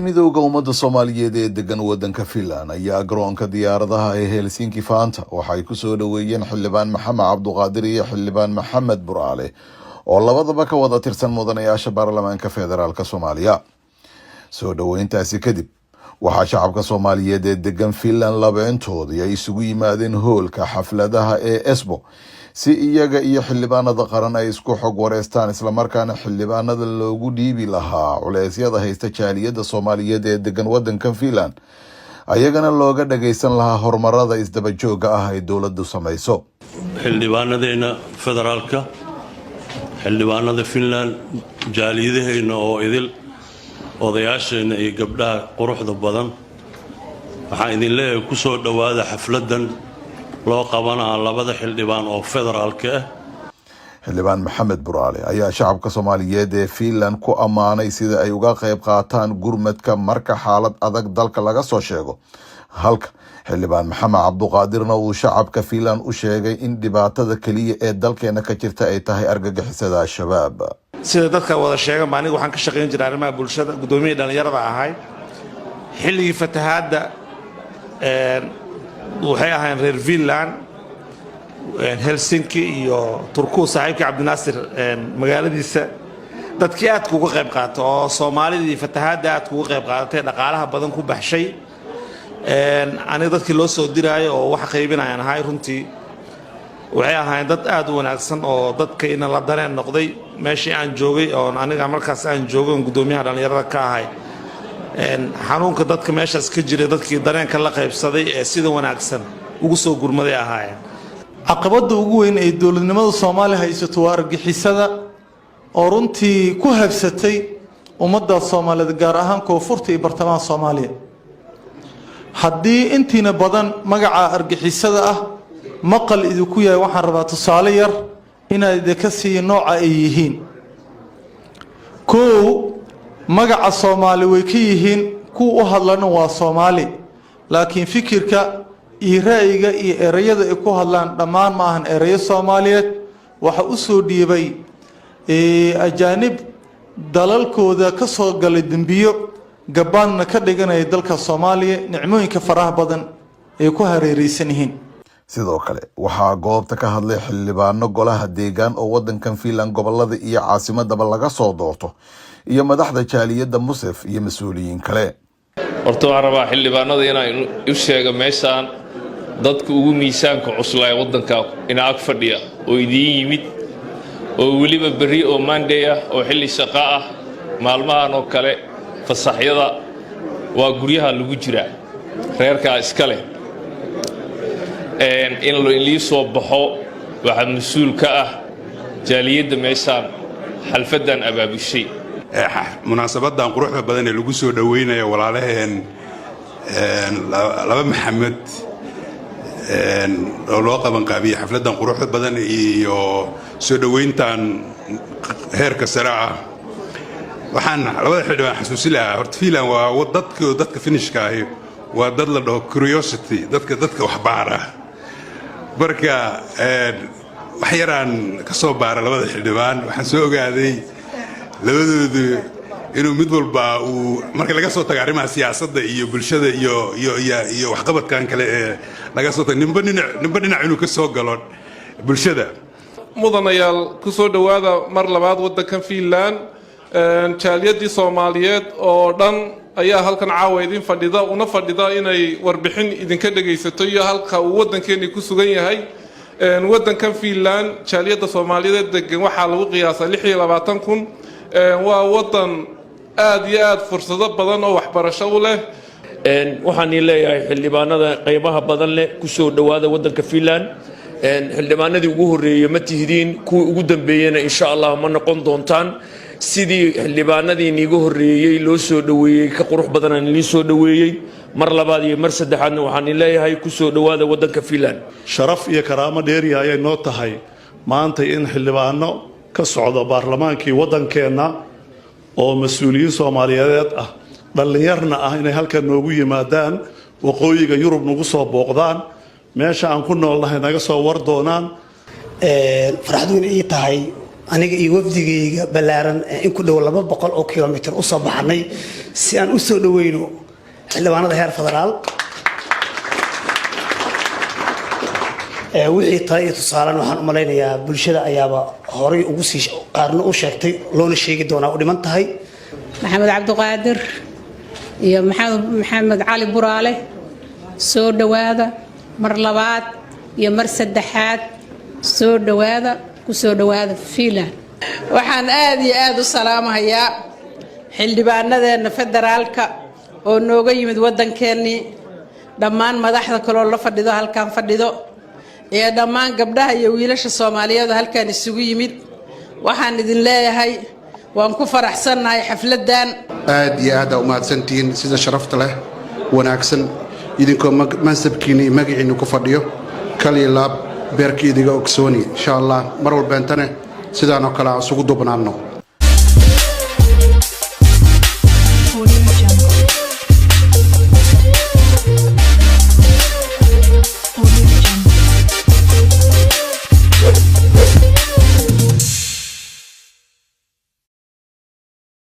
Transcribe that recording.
Midowda Ummadda Soomaaliyeed ee degan wadanka Finland ayaa garoonka diyaaradaha ee Helsinki Vantaa waxay kusoo dhaweeyeen Xildhibaan Maxamed Cabduqaadir iyo Xildhibaan Maxamed Buraale, oo labadaba ka wada tirsan mudanayaasha baarlamaanka federaalka Soomaaliya. Soo dhaweyntaasi kadib, waxaa shacabka Soomaaliyeed ee degan Finland labeentoodii ay isugu yimaadeen hoolka xafladaha ee Espoo si iyaga iyo xildhibaanada qaran ay isku xog wareystaan, islamarkaana xildhibaanada loogu dhiibi lahaa culeysyada haysta jaaliyadda Soomaaliyeed ee degan wadankan Finland, ayagana looga dhagaysan lahaa horumarada isdabajooga ah ay dowladu samayso. Xildhibaanadeenna federaalka, xildhibaanada Finland, jaaliyadaheenna oo idil, odayaasheenna iyo gabdhaha quruxda badan, waxaan idin leeyahay ku soo dhowaada xafladdan loo qabanaa labada xildhibaan oo federaalka ah. Xildhibaan Maxamed Buraale ayaa shacabka Soomaaliyeed ee Finland ku ammaanay sida ay uga qayb qaataan gurmadka marka xaalad adag dalka laga soo sheego, halka Xildhibaan Maxamed Cabduqaadirna uu shacabka Finland u sheegay in dhibaatada keliya ee dalkeena ka jirta ay tahay argagixisada Al-Shabaab. Sida dadka wada sheeganba, aniga waxaan ka shaqayn jiray arrimaha bulshada, guddoomiyihii dhallinyarada ahay. Xilligii fatahaadda waxay ahayn reer Finland, Helsinki iyo Turku, saaxiibkii Cabdinaasir magaaladiisa, dadkii aadka uga qayb qaata oo Soomaalidii fatahaadda aadka uga qayb qaadatay, dhaqaalaha badan ku baxshay. Aniga dadkii loo soo diraayo oo wax qaybinayaan ahay. Runtii waxay ahaayeen dad aad u wanaagsan oo dadkayna la dareen noqday. Meeshii aan joogay oon aniga markaas aan joogay oon guddoomiyaha dhallinyarada ka ahay, xanuunka dadka meeshaas ka jiray dadkii dareenka la qaybsaday ee sida wanaagsan ugu soo gurmaday ahaayeen. Caqabadda ugu weyn ee dowladnimada Soomaaliya haysato waa argagixisada oo runtii ku habsatay ummadda Soomaaliyeed, gaar ahaan koonfurta iyo bartamaha Soomaaliya. Haddii intiina badan magaca argagixisada ah maqal idinku yahay, waxaan rabaa tusaale yar inaad idinka siiyo nooca ay yihiin. Kow, magaca Soomaali way ka yihiin, kuwa u hadlana waa Soomaali, laakiin fikirka iyo ra'yiga iyo ereyada ay ku hadlaan dhammaan ma ahan ereyo Soomaaliyeed. Waxa u soo dhiibay ajaanib dalalkooda ka soo galay dembiyo, gabaadna ka dhiganaya dalka Soomaaliya, nicmooyinka faraha badan ay ku hareereysan yihiin. Sidoo kale waxaa goobta ka hadlay xildhibaano golaha deegaan oo wadankan Finland gobolada iyo caasimadaba laga soo doorto, iyo madaxda jaaliyadda Musef iyo mas-uuliyiin kale. Horta waxaan rabaa xildhibaanada inaan u sheego meeshaan dadka ugu miisaanka cuslaaya waddanka ina ag fadhiya oo idiin yimid, oo weliba berri oo Monday ah oo xilli shaqo ah. Maalmahan oo kale fasaxyada waa guryaha lagu jiraa, reerkaa iska leh. In lii soo baxo waxaa mas-uul ka ah jaaliyadda meeshaan xalfaddan abaabushay. Munaasabadan quruxda badan ee lagu soo dhoweynaya walaalaheen laba Maxamed oo loo qabanqaabiyey xafladdan quruxda badan iyo soo dhoweyntan heerka sare ah, waxaan labada xildhibaan xasuusi lahaa: horta Finland waa dadka Finishka ahi waa dad la dhaho curiosity, dadka wax baara. Marka wax yaraan ka soo baara labada xildhibaan, waxaan soo ogaaday labadoodu inuu mid walba uu, marka laga soo tago arrimaha siyaasadda iyo bulshada iyo waxqabadkan kale ee laga soo tago, ninba dhinac inuu ka soo galo bulshada. Mudanayaal, ku soo dhowaada mar labaad waddankan Finland. Jaaliyadii Soomaaliyeed oo dhan ayaa halkan caawa idin fadhida, una fadhida inay warbixin idinka dhegaysato iyo halka uu waddankeeni ku sugan yahay. Waddankan Finland jaaliyadda Soomaaliyeed degan waxaa lagu qiyaasaa 26,000. Waa waddan aada iyo aada fursado badan oo waxbarasho u leh. Waxaan ii leeyahay, xildhibaanada qaybaha badan leh, ku soo dhowaada waddanka Finland. Xildhibaanadii ugu horreeyey ma tihdiin, kuwii ugu dambeeyena insha Allah ma noqon doontaan. Sidii xildhibaanadii niiga horreeyey loo soo dhoweeyey ka qurux badanaan iliin soo dhoweeyey. Mar labaad iyo mar saddexaadna waxaan leeyahay, ku soo dhowaada waddanka Finland. Sharaf iyo karaamo dheeriya ayay noo tahay maanta in xildhibaano ka socdo baarlamaankii waddankeenna oo mas-uuliyiin Soomaaliyeed ah, dhallinyarna ah, inay halkan noogu yimaadaan, waqooyiga Yurub nagu soo booqdaan, meesha aan ku noolnahay naga soo war doonaan. Farxad weyn ii tahay aniga iyo wafdigayga ballaaran in ku dhow 200 oo kilomitir usoo baxnay. si aan u soo dhaweyno xildhibaanada heer federaal. Wixii tale iyo tusaalan waxaan u malaynayaa bulshada ayaaba horay ugu sii qaarna u sheegtay, loona sheegi doonaa u dhiman tahay. Maxamed Cabdiqaadir iyo Maxamed Cali Buraale, soo dhowaada mar labaad iyo mar saddexaad. Soo dhowaada, ku soo dhowaada Finland. Waxaan aad iyo aad u salaamahayaa xildhibaanadeenna federaalka oo nooga yimid waddankeennii, dhammaan madaxda kaloo la fadhido halkan fadhido, iyo dhammaan gabdhaha iyo wiilasha Soomaaliyeed oo halkan isugu yimid. Waxaan idin leeyahay, waan ku faraxsannahay xafladdan. Aad iyo aad aa umahadsantihiin sida sharafta leh, wanaagsan, idinkoo mansabkiinna iyo magaciinna ku fadhiyo, kaliya laab beerka idiga ogsooni. Insha Allah mar walbeentane sidaanoo kale aan isugu dubnaanno.